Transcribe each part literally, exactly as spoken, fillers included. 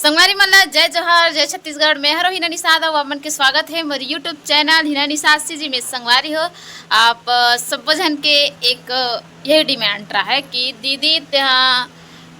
संगवारी मन ला जय जोहार, जय छत्तीसगढ़। मैं हरो हिना निषाद, अउ आप मन के स्वागत हे मोर YouTube channel Hina Nishad CG में। संगवारी हो, आप, अ, सब्बो झन के एक, अ, यही डिमांड रहा है कि दीदी, तेहा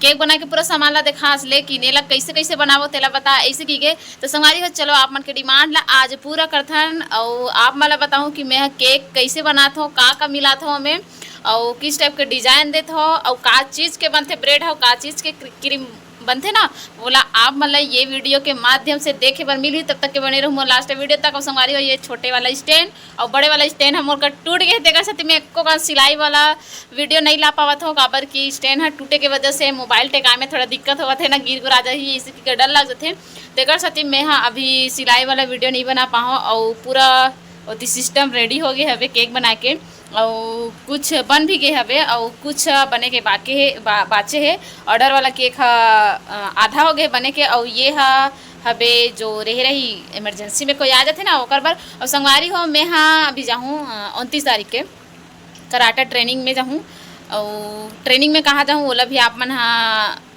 केक बना के पूरा सामान ला देखास, लेकिन एला कैसे कैसे बनाबो तेला बता, ऐसे की गे। तो संगवारी हो, चलो आप मन के डिमांड ला आज पूरा करथन, अउ आप मन ला बताऊँ कि मैं ह केक कैसे बनात हूँ, का का मिलात हूँ ओमे, अउ किस टाइप के डिजाइन देत हूँ, अउ का चीज के बनथे ब्रेड हो, का चीज के क्री-, क्रीम बनथे ना, ओला आप मन ला ये वीडियो के माध्यम से देखे बर मिलही। तब तक के बने रहू मोर लास्ट वीडियो तक। अउ संगवारी हो, ये छोटे वाला स्टैंड अउ बड़े वाला स्टैंड ह मोर कर टूट गए, तेकर सेती मैं एको कन सिलाई वाला वीडियो नहीं ला पावत हूँ, काबर कि स्टैंड ह टूटे के वजह से मोबाइल टेकाए में थोड़ा दिक्कत होवत है ना, गिर गुरा जाही, इसी के डर लग जाथे। तेकर सेती मैं ह अभी सिलाई वाला वीडियो नहीं बना पाहूँ, अउ पूरा ओती सिस्टम रेडी हो गए हवे केक बना के, अउ कुछ बन भी गए हवे, अउ कुछ बने के बाकी हे, बा-, बाचे हे। ऑर्डर वाला केक ह, अ, आधा हो गए बने के, अउ ये ह हबे जो रहे रही, इमरजेंसी में कोई आ जाथे ना, ओकर बर। अउ संगवारी हो, मैं ह अभी जाहूँ, अ, उनतीस तारीख के कराटा ट्रेनिंग में जाहूँ, अउ ट्रेनिंग में कहाँ जाहूँ, ओला भी आप मन ह,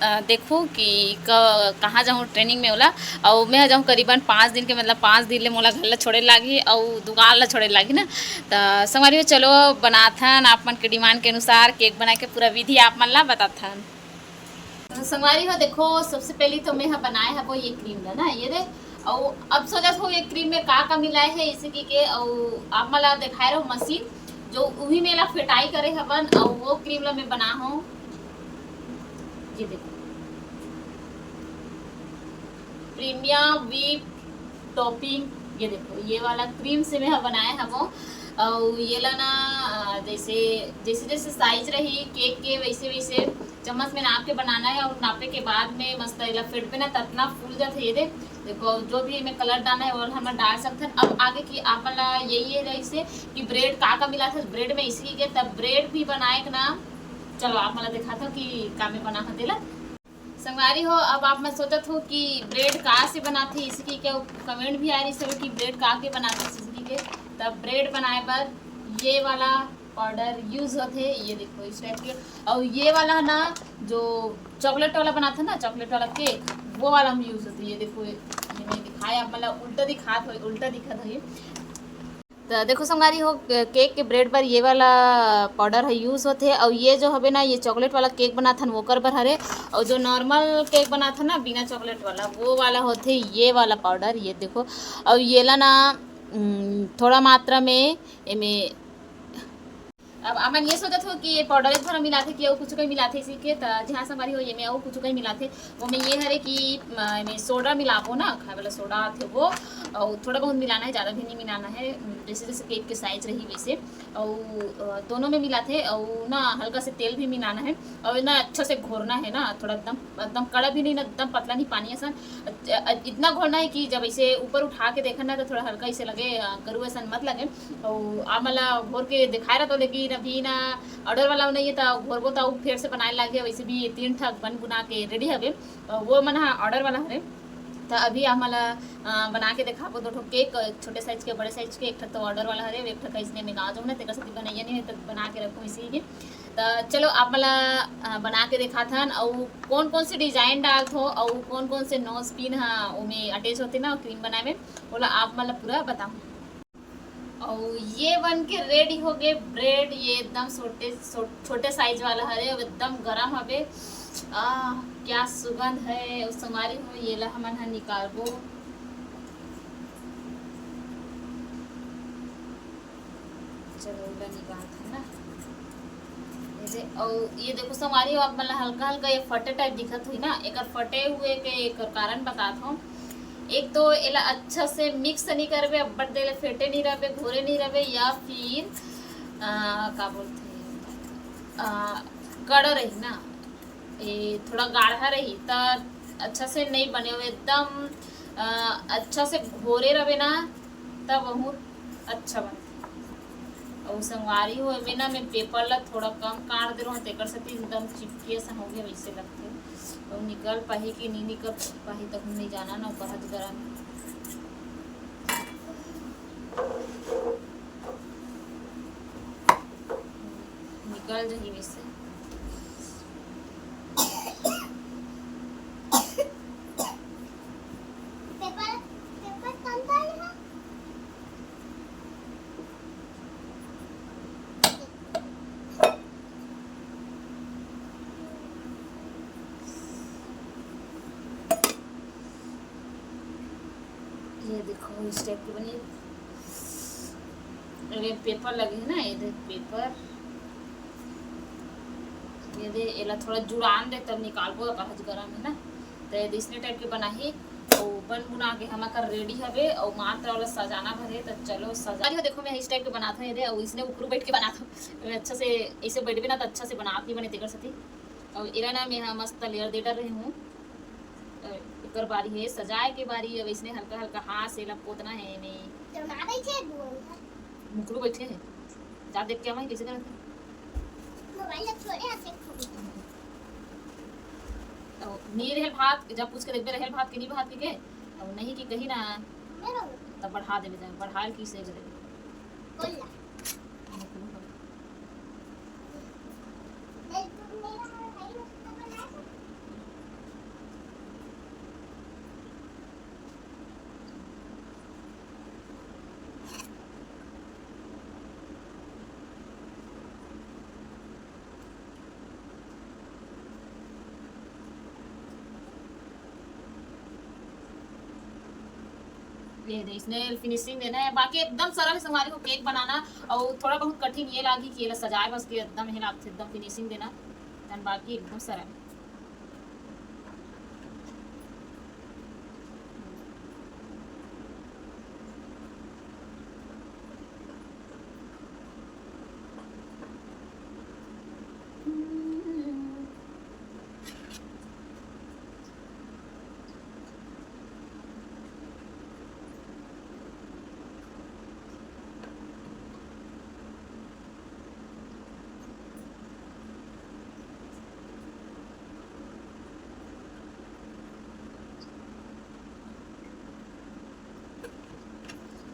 अ, देखू कि क-, कहाँ जाहूँ ट्रेनिंग में ओला। अउ मैं ह जाहूँ करीबन पाँच दिन के, मतलब पाँच दिन ले मोला घर ला छोड़े लागही, अउ दुकान ला छोड़े लागही ना। त संगवारी हो, चलो बनाथन आप मन के डिमांड के अनुसार केक बना के पूरा विधि आप मन ला बताथन। तो संगवारी हो, देखो, सबसे पहली तो मैं ह बनाए हबो ये क्रीम ला ना, ये दे। अउ अब सोचत हो ये क्रीम में का का मिलाए है, इसे की के, अउ आप मन ला देखाए रहो मशीन, जो उही में ला फेटाई करे हवन, अउ वो क्रीम ला मैं बना हूँ। ये देखो, प्रीमियम व्हिप टॉपिंग, ये देखो, ये वाला क्रीम से मैं ह बनाए हबो। अउ ये ला ना, अ, जैसे, जैसे जैसे साइज रही केक के, वैसे वैसे चम्मच में नाप के बनाना है, और नापे के बाद में मस्त एला फेट पे ना, ततना फूल जाथे। ये दे, देखो, जो भी एमे कलर डालना है, वो हमन डाल सकथन। अब आगे की आप मन ला यही है, जैसे कि ब्रेड का का मिलाथे ब्रेड में, इसी के तब ब्रेड भी बनाए के ना। चलो, आप मन ला दिखाता हूँ कि का में बना हूँ तेला। संगवारी हो, अब आप मन सोचत हो कि ब्रेड का से बनाथे, इसकी क्या कमेंट भी आ रही सब कि ब्रेड का के बनाथे इसकी के। तब ब्रेड बनाए बर ये वाला पाउडर यूज होथे, ये देखो इस टाइप के। और ये वाला ना, जो चॉकलेट वाला बनाथे ना, चॉकलेट वाला केक, वो वाला हम यूज होथे। ये देखो, ये मैं दिखाए आप, मतलब उल्टा दिखात हो, उल्टा दिखत हो ये। तो देखो संगवारी हो, केक के ब्रेड बर ये वाला पाउडर ह यूज होथे, और ये जो हवे ना, ये चॉकलेट वाला केक बनाथन, ओकर बर हरे। और जो नॉर्मल केक बनाथन ना बिना चॉकलेट वाला, वो वाला होथे ये वाला पाउडर। ये देखो, और ये ला ना, उम, थोड़ा मात्रा में एमे। अब आप मन ये सोचत हो कि ये पाउडर एक भर मिलाथे कि अउ कुछ कहीं मिलाथे, इसी के त जी हाँ संगवारी हो, ये में अउ कुछ कहीं मिलाथे। वो में ये हरे कि, अ, में सोडा मिलाबो ना, खाए वाला सोडा आथे वो, और थोड़ा बहुत मिलाना है, ज़्यादा भी नहीं मिलाना है। उम, जैसे जैसे केक के साइज रही वैसे। और, अ, दोनों में मिलाथे, और ना हल्का से तेल भी मिलाना है, और ना अच्छा से घोरना है ना, थोड़ा एकदम, एकदम कड़ा भी नहीं ना एकदम पतला नहीं, पानी ऐसा। अ, अ, इतना घोरना है कि जब ऐसे ऊपर उठा के देखन ना, तो थोड़ा हल्का ऐसे लगे, अ, गरू ऐसा मत लगे। और आप मन ला घोर के दिखाए रहत हो, लेकिन अभी ना ऑर्डर वाला नहीं है, तो घोरबो तो अउ फेर से बनाए लागे। वैसे भी ये तीन ठक बन बुना के रेडी हवे, अ, वो मन ह ऑर्डर वाला हरे। तो अभी आप मन ला, अ, बना के दिखाबो दो ठो केक, अ, छोटे साइज के, बड़े साइज के। एक ठक तो ऑर्डर वाला हरे, एक ठक इसने में गाँव जाऊँ ना, तेकर सेती बनैया नहीं है, तो बना के रखूँ इसी ही। तो चलो आप मन ला, अ, बना के दिखाथन, अउ कौन कौन से डिजाइन डालथो, अउ कौन कौन से नोज पिन ह ओमे अटैच होथे ना क्रीम बनाए में, ओला आप मन ला पूरा बताऊँ। और ये बन के रेडी हो गए ब्रेड। ये एकदम छोटे छो-, छोटे साइज वाला हरे, एकदम गरम हवे। आह, क्या सुगंध है। उस संगवारी हो, ये ला हमन ह निकालबो। चलो, एला निकालत हन ना। ऐसे, अउ ये देखो संगवारी हो, आप मन ला हल्का हल्का ये फटे टाइप दिखत हुई ना, एकर फटे हुए के एकर कारण बतात हूँ। एक तो एला अच्छा से मिक्स नहीं करबे, अब्बड़ देर ले फेटे नहीं रहबे, घोरे नहीं रहबे, या फिर, आ, का बोलथे, आ, कड़ा रही ना, ए, थोड़ा गाढ़ा रही, त अच्छा से नहीं बने, वो एकदम, अ, अच्छा से घोरे रहे ना, तब बहुत अच्छा बनथे। अउ संगवारी हो, एमे ना मैं पेपर ला थोड़ा कम काट दे रहूँ, तेकर सेती एकदम चिपकिया सा हो गया, वैसे लगथे। अउ निकल पाही कि नहीं निकल पाही, तक नहीं जाना ना, बहुत गरम। निकल जाही वैसे। ये देखो, इस टाइप के बनी। अरे, पेपर लगे हे ना, ये देख पेपर, ये दे, एला थोड़ा जुड़ान दे, तब निकालबो, काहेच गरम हे ना। तो ये दे, इसने टाइप के बनाही, अउ बन बुना के हमर कर रेडी हवे, अउ मात्र ओला सजाना भरे। तो चलो सजा, देखो, मैं इस टाइप के बनात हूँ, ये दे, अउ इसने ऊपर बैठ के बनात हूँ। मैं अच्छा से ऐसे बैठबे ना, तो अच्छा से बनात नहीं बने, तेकर सेती। अउ एला ना, मैं ह मस्त लेयर दे डर रही हूँ। अ, एकर बारी हे सजाए के बारी। अब इसने हल्का हल्का हाथ से एला पोतना हे एमे। तो ना बैठे बुआ। मुकरू बैठे हे, जा देख के आवा कैसे करत हे। मोबाइल ला छोड़े हाथ से। तो नहीं रहल भात, जब पूछ के देखबे रहल भात के नहीं भात के, अब नहीं कि कही ना, तब बढ़ा देबे, जा बढ़ाल की से करे। ये दे, इसने फिनिशिंग देना है, बाकी एकदम सरल है संगवारी हो केक बनाना, और थोड़ा बहुत कठिन ये लागी कि ये ला सजाए बस के एकदम ये लागथे, एकदम फिनिशिंग देना, then बाकी एकदम सरल।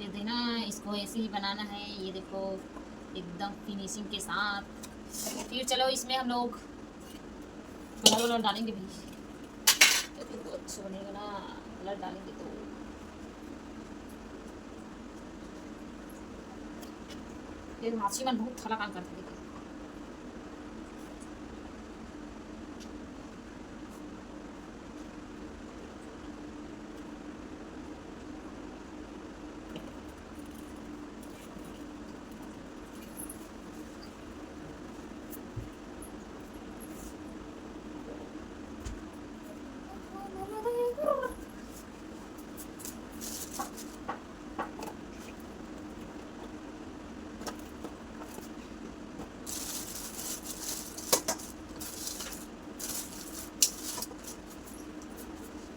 ये देना, इसको ऐसे ही बनाना है। ये देखो, एकदम फिनिशिंग के साथ। फिर चलो, इसमें हम लोग कलर वलर डालेंगे भी, तभी तो अच्छा बनेगा ना। कलर डालेंगे तो ये माछी मन बहुत थला काम करते, देखिए।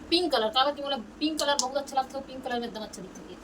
पिंक कलर, काबर कि मोला पिंक कलर बहुत अच्छा लगथे, पिंक कलर में एकदम अच्छा दिखथे।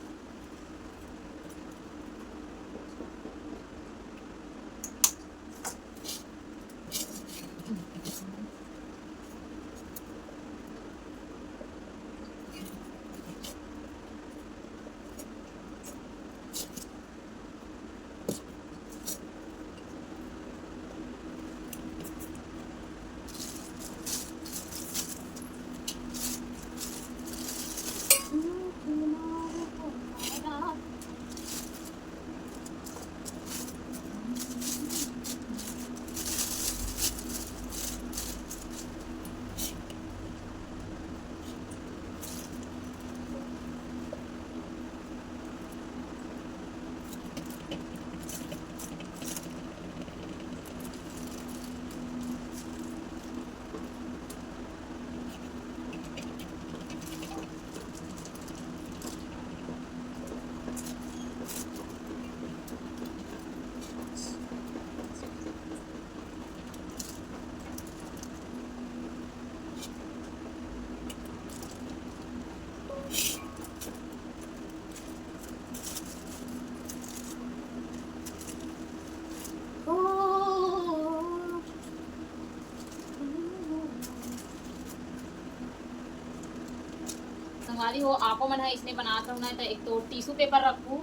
संगवारी हो, आपो मन ह इसने बनात रहू ना, त एक तो टिश्यू पेपर रखू,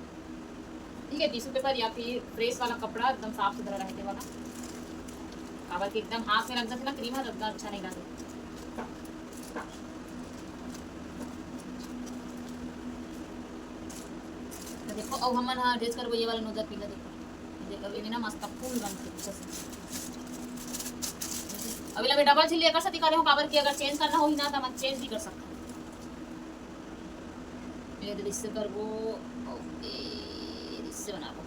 ठीक है, टिश्यू पेपर या फिर फ्रेश वाला कपड़ा, एकदम साफ सुथरा रहते वाला, काबर कि एकदम हाथ में लग जाथे ना क्रीम ह, त उतना अच्छा नहीं लगे। तो देखो, अब हमन ह ड्रेस करबो ये वाला नोजर पीला, देखो, देखो, ये ना मस्त फूल बनथे पीछे से। अब एला मैं डबल झिल्ली एकर सेती करे हूँ, काबर कि अगर चेंज करना होही ना, त हमन चेंज भी कर सकथन। ये तो इससे करबो, ओके, इससे बनाबो।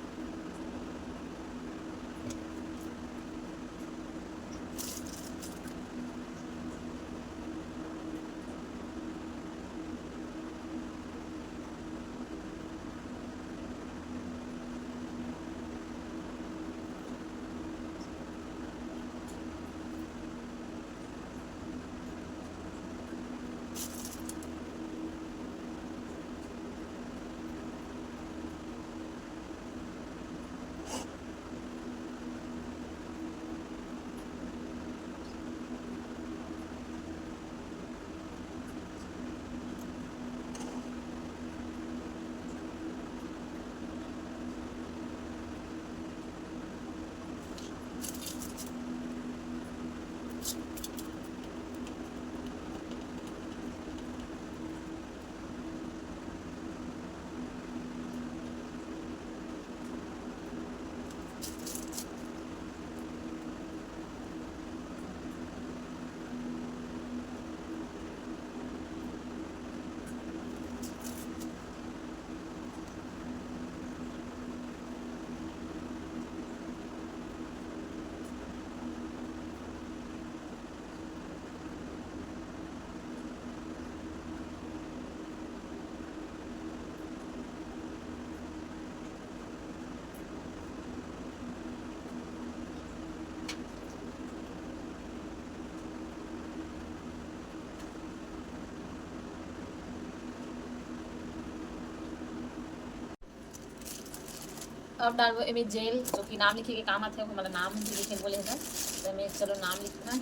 अब डालबो एमे जेल, जो कि नाम लिखे के काम आथे, ओकर मतलब नाम भी लिखे बोले हे, तो मैं चलो नाम लिखना।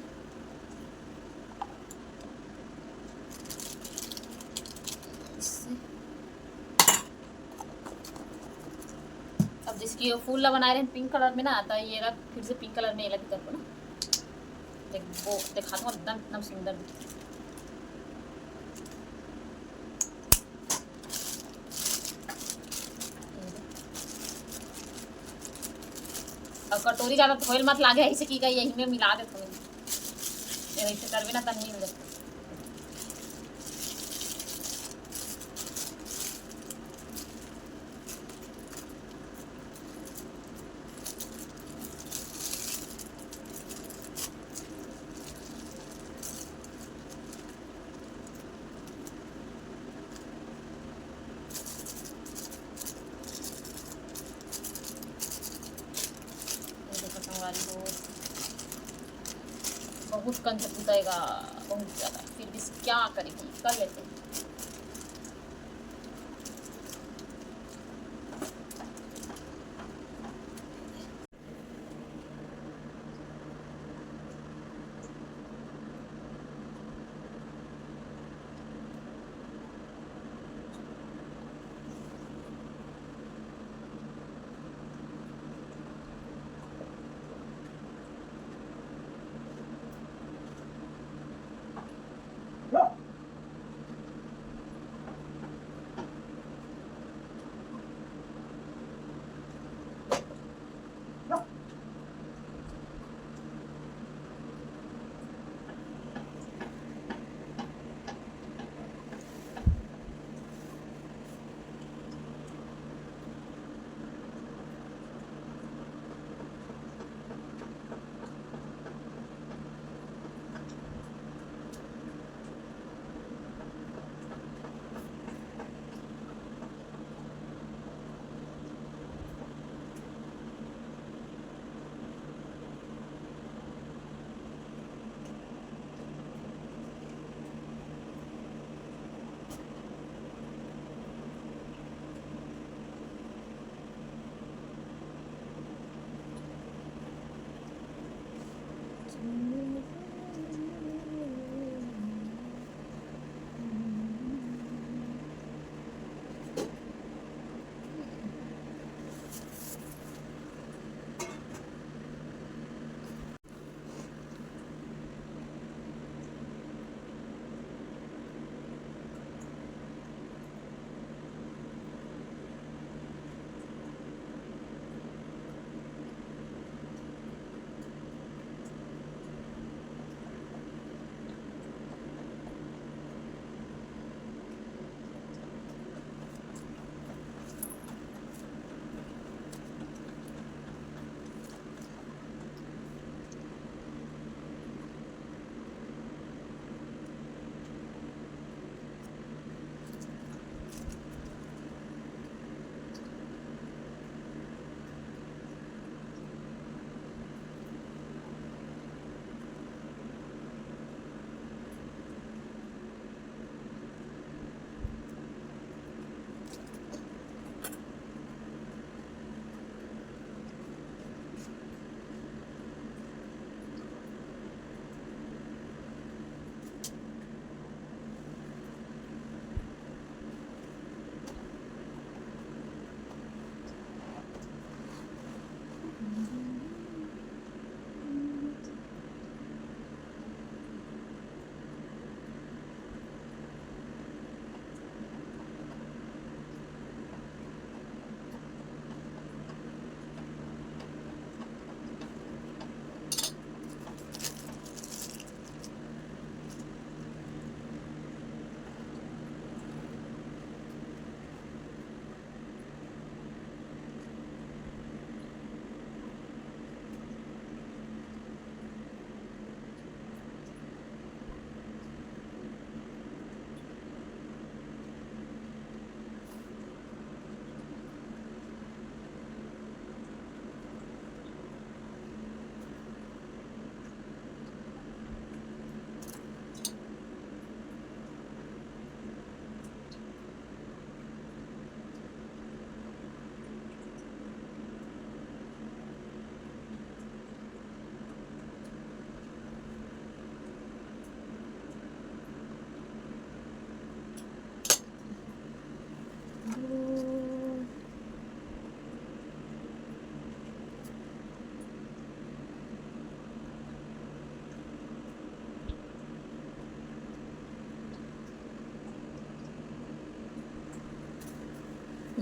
अब जैसे कि ये फूल ला बनाए रहे पिंक कलर में ना, तो ये ला फिर से पिंक कलर में ये ला भी करबो ना। देखबो, देखा दो एकदम, एकदम सुंदर दिखे। और कटोरी ज्यादा धोइल मत लागे, ऐसे की गई यही में मिला देते हैं। ये ऐसे करबे ना, तन मिल जाते। ये देखो संगवारी हो, बहुत कंजकूस आएगा, बहुत ज़्यादा। फिर भी क्या करेगी, कर लेते हैं।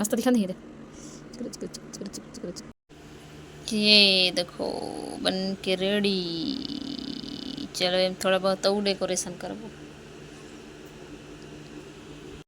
तो दिखा नहीं दे। ये देखो, बन के रेडी। चलो, एम थोड़ा बहुत अउ डेकोरेशन करबो।